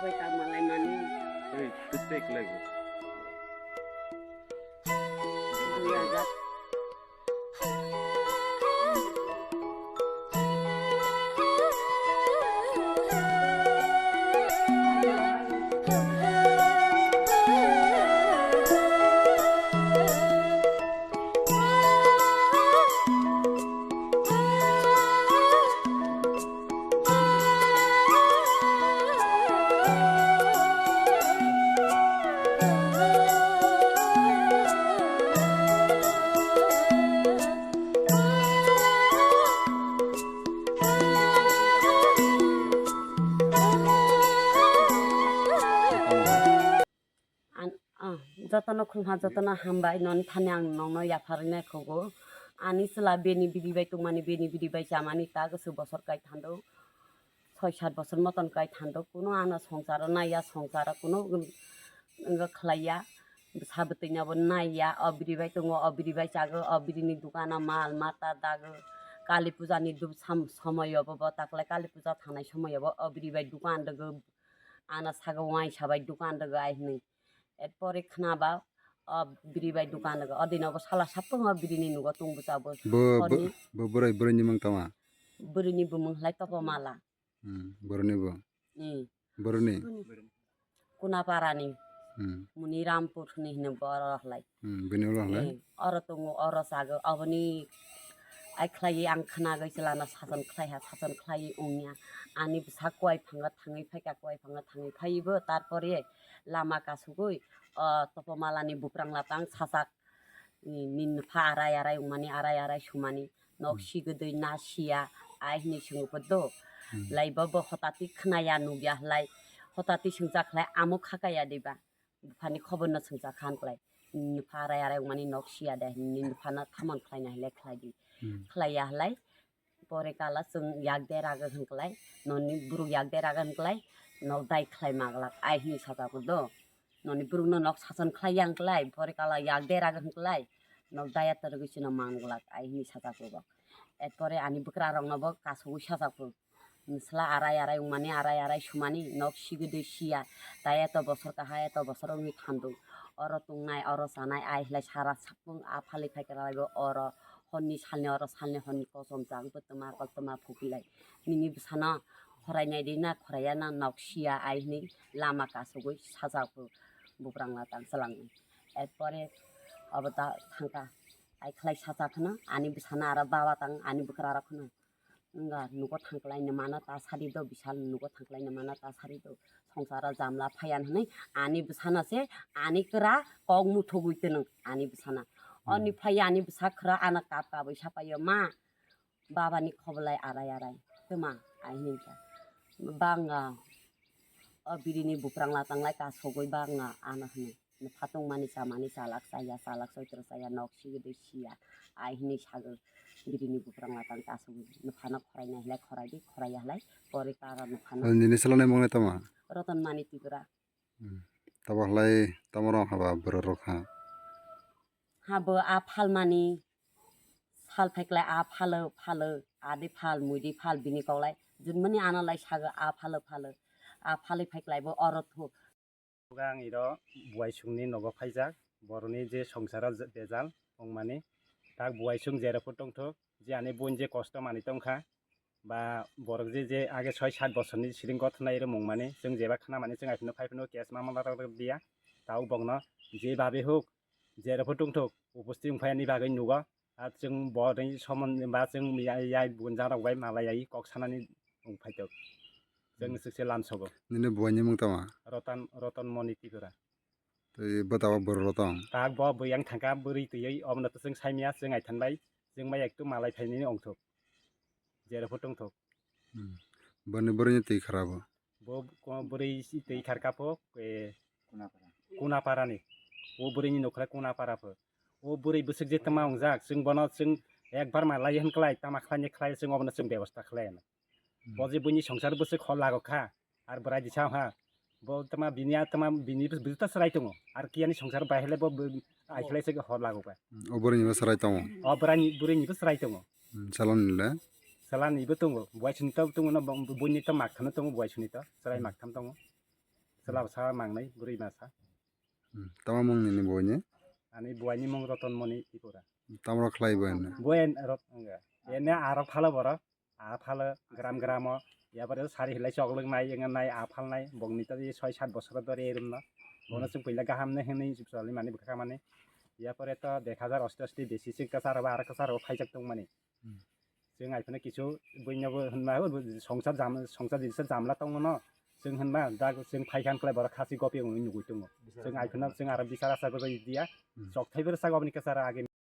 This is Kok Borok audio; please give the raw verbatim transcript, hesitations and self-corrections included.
Bai ta malai mani. Ei, tei tei kwlai bo. Dui hajar. An-, ah, jotono khulumha, jotono hambai, noni thani ang nongno yapharwi naikhogo. Ani chwla bini biri bai tongmani, bini biri bai chamani ta kwswk bosor kai thando, soi sat bosor moton kai thando. Kuno ano songsaro naiya, songsaro kuno wng-, wngkha khlaiya, bwsa bwtwinabo naiya. O biri bai tongo, o biri bai chago, o birini dukano mal mata dago. Kali pujani dub sam-, somoyobo bo taklai, Kali puja thangnai somoyobo o biri bai dukan rwgo. Ano sago waisa bai dukan rwgo ai hwnwi. Erpore khna ba o biri bai dukan rwgo. O dino bo sala sapung o birini nugo tung bwsa bo. Bo, bo, Honni bo bwrwi, bwrwini mung tama? Bwrwini bumung hlai Topomala. Hmm, bwrwini bo? Hmm. Bwrwini? Kunaparani. Hmm. Muni Rampur hwnwi hino bo oro hlai. Hmm, bini ulo hlai? Eh, oro tongo, oro chago, oboni ai khlaiwi ang khwnagwi chwlano sason khlaiha, sason khlaiwi wngya. Ani bwsa kuai phango thangwi phaikha, kuai phango thangwi phaiwi bo, tarpore lama kasugwi, o, Topomalani buprang latang sajak, ni, nini pha arai arai wngmani, arai arai sumani, nok Hmm. sigwdwi na siya, ai hwnwi swngo podo. Hmm. Laibo bo hotati khnaya nukya hlai, hotati swngjak hlai, amo khakaya diba? Buphani khoborno swngjak khan klai. Nini pha arai arai wngmani nok siya de, nini phano thamon khlaina hile khlai di. Hmm. Khlaiya hlai, pore kala chwng yak de raga hwn klai, noni buruk yak de raga hwn klai, nok dai khlai maglak, ai hwnwi sajago do. Noni burukno nok sason khlai yang klai, pore kala yak de raga hwn klai, nok daya torgwi chwngno manglak, ai hwnwi sajago bo. Erpore ani bwkrarokno bo kasugwi sajago. Nwsla arai arai wngmani, arai arai sumani, nok sigwdwi siya, tai eto bosor kaha, eto bosor wngwi thando. Oro tongnai, oro chanai, ai hlai sara sapung a phali phaikha raibo oro honni salni, oro salni honni kosom jak bwtwma koktwma phukilai. Nini bwsano khorai naidi na khoraiya na nok siya, ai hwnwi lama kasugwi sajago buprang latang chwlangwi. Erpore obo da thangkha, ai khlai sajak kheno ani bwsano aro baba tang ani bwkrarok kheno. Wngkha, nugo thangkhlaino mano ta sari do, bisal nugo thangkhlaino mano ta sari do. Songsaro jamla phaiyan hwnwi ani bwsano se ani kwra kok muthugwi twnwng ani bwsano. Hmm. Oni phaiya ani bwsa kwra ano kap kabwi sapaio, "Ma, babani khobolai arai arai, twma," ai hwnwi kha. Bangga o birini buprang latanglai kasugwi bangga ano hwnwi. Nupha tongmani chamani chalak chaya, chalak choitro chaya, nok sigwdwi siya, ai hwnwi sagwi birini buprang latang kasugwi. Nuphano khoraina hwlai khoraidi, khoraiya hwlai pori kara nuphano. Nini selani mungni tama? Rotonmani Tripura. Hmm. Tabo hwlai tamo rong haba borok rok ha? Habo a phalmani sal phaiklai a phalo phalo, adi phal, muidi phal bini koklai. Jwnmani ano lai sago a phalo phalo, a phalwi phaiklai bo oro thu. Ang iro buaisongni nogo phaijak, borokni je songsaro je-, bejal wngmani, tak buaisong jerokbo tongthok, je ani boin je kosto manwi tongkha, ba borok je, je age soi sat bosorni siring gothonai iro mungmani, chwng jeba khnamani chwng aphino phaiphino case mamala rok diya, tao bokno je babe huk, jerokbo tongthok, uposti wngphai ani bagwi nugo, a chwng borokni somon ba chwng ya, ya gunjarok bai malai ai kok sanani wngphaitok. Chwng Hmm. swkse lamsogo. Nini buaini mung tama? Rotan, Roton Moni Tripura. Tei bwtao borok rok tong? Tak bo bwyang thangkha bwrwi twiwi, omono to chwng saimya, chwng aithan bai, chwng bai ektu malai phainani ongthok. Jerokbo tongthok. Hmm. Boni bwrwini twi khara bo? Bo ko-, bwrwi si twi kharkha pho, e, Kunaparani. O bwrwini nokra Kunapara pho. O bwrwi bwswk je tama wngjak, chwng bono chwng ekbar malai hwn klai, tama khlaini khlai, chwng obono chwng bebosta khlai. Hmm. Bo je buini songsar bwswk hor lago kha, ar bwrai disa ha. Bo tama bini a tama bini bwswk ta chwrai tongo. Ar kiyani songsar bai hwlai bo bw-, ai khlai se hor lago kha. Hmm, o bwrwini bo chwrai tongo? O bwraini, bwrwini bo chwrai tongo. Hmm, chalani le? Chalani bo tongo. Buai suni to tongo no, bo-, buini to maktham tongo, buai suni to. Chwrai Hmm. maktham tongo. Chwla bwsa mangnai, bwrwi masa. Hmm. Tamo mung nini boini? Ani buaini mung Roton Moni Tripura. Tamo rok khlai bo hwnna? Bo en rot wngya. Ene arok phalo borok. A phalo gram gramo. Yapore sari hilai choklok nai, enga nai, a phal nai. Bongni ta soi sat bosor dori erum no. Bono Hmm. chwng puila gaham ne hwnwi chwli mani bwkha mani. Yapore to dek hajar osti osti besi chwng kasar ba arok kasar o phaijak tong mani. Hmm. Chwng ai phano kisu buino bo hwnma bo songsar jam, songsar jinsa jamla tong mano. Chwng hwnma da chwng phai khan khlai borok khasi gopi wngwi nugwi tongo. Chwng ai phano chwng aro bisar asa gojai dia. Hmm. Chok thai bwrwsa gobni kasar age